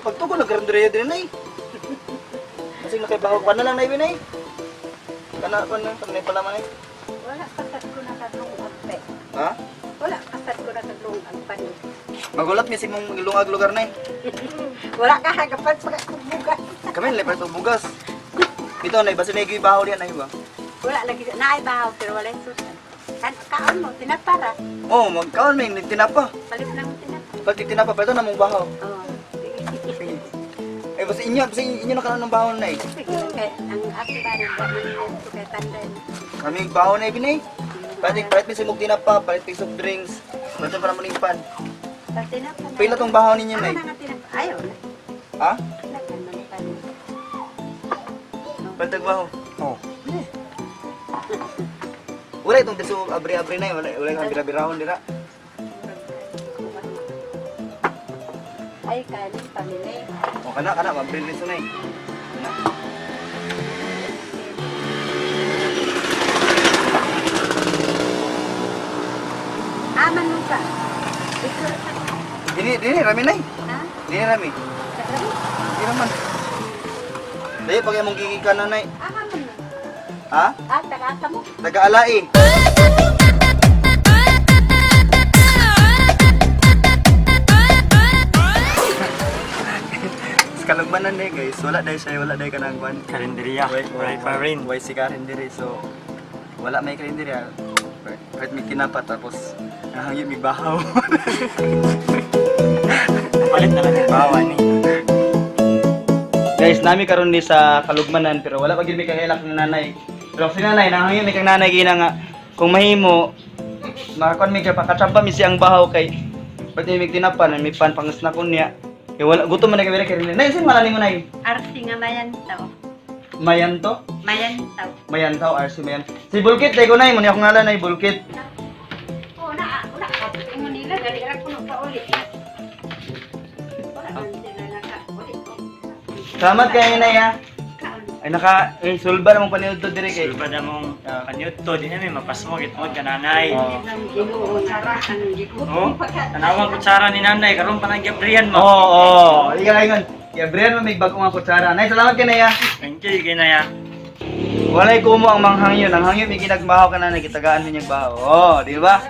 Pagtugo nagkarinderya din nay. Kasi nakaibaho pa na lang na ibin ay. Kana pa na, kana pala man ay. Wala kasad ko na kaglong agpe. Ha? Wala kasad ko na kaglong agpan. Magulat mi sa imong lungag lugar nay. Wala ka hagapan sa bugas. Kami nila pa bugas. Dito nay, basta nay baho diyan nay ba? Wala lagi naay bahaw pero wala susan. Kan kaon mo tinapara. Oh, magkaon may tinapa. Palit na mo tinapa. Pag tinapa pa ito namong baho. Oh. Sige. Eh basta inyo na kanon ng baho nay. Sige, kay ang ako ba rin ba man ko kay tanday. Kami baho na ibin ay. Palit palit mi sa imong tinapa, palit mi soft drinks. Palit pa naman pan. Pag tinapa na. Pila tong baho ninyo nay? Ah, nga tinapa. Ayaw na. Ha? Lagyan man pan. Palit ang baho. Oh. Wala itong deso abre-abre na wala wala kang bira-birahon dira. Ay, kanin, pamilya. O kana kana mabril ni sunay. Kana. Aman mo ka. Ito, Dini dini rami nay. ha? Dini rami. Sarap. Di naman. Dili pag imong gigikan na nay. Aha man mo. Ha? Ah, taga mo. Taga-alai. Sa kalugmanan eh guys, wala dahil siya, wala dahil kanang kwan. Karinderya. Wala pa rin. Way si karindere, so wala may karindere. Kahit may tinapa tapos nahangyo may bahaw. Palit na lang yung bawa ni. Guys, nami karon ni sa kalugmanan pero wala pa gyud mi kagailak ng nanay. Pero si nanay nahangyo mi kang nanay gina nga kung mahimo makakuan mi kay pakatsampa mi siyang bahaw kay pati mi tinapa na may pan pangas na niya. Kay wala gutom man na kay kay Nay, sin malani mo nay. Arsi nga mayantaw. Mayanto? Mayantaw. Mayantaw RC Mayan. Si Bulkit day ko nay, mo ni akong ngalan nay Bulkit. Oo, na, wala ka. Ingon nila, dali ra kuno pa ulit. Wala man sila naka ulit. Salamat kay nay ha. Kaon. Ay naka eh, sulba namang paniud to dire kay. Sulba na mong Ah. kanyot to. Di namin mapasmo. Gitungod ka nanay. Oh. Ang Ginoo nga ang gigutom Oh, pa ka. tanawang kutsara ni nanay. Karon pa nang gabriyan mo. Oo, oo. Ikaw ingon. Gabriel mo may bago nga kutsara. Nay, salamat kay nay ha. Thank you, ginaya. Walay kumo ang manghangyo. Ang hangyo may ginagbahaw ka na nagitagaan niya bahaw. Oh, di ba?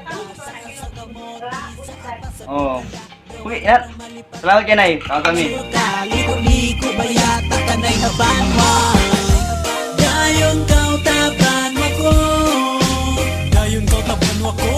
Oh. Okay, yan. Salamat kay Nay. Tawag kami. Kaliko-liko bayata kanay habanwa Dayon kaw taban mo ko. Dayon kaw taban mo ko.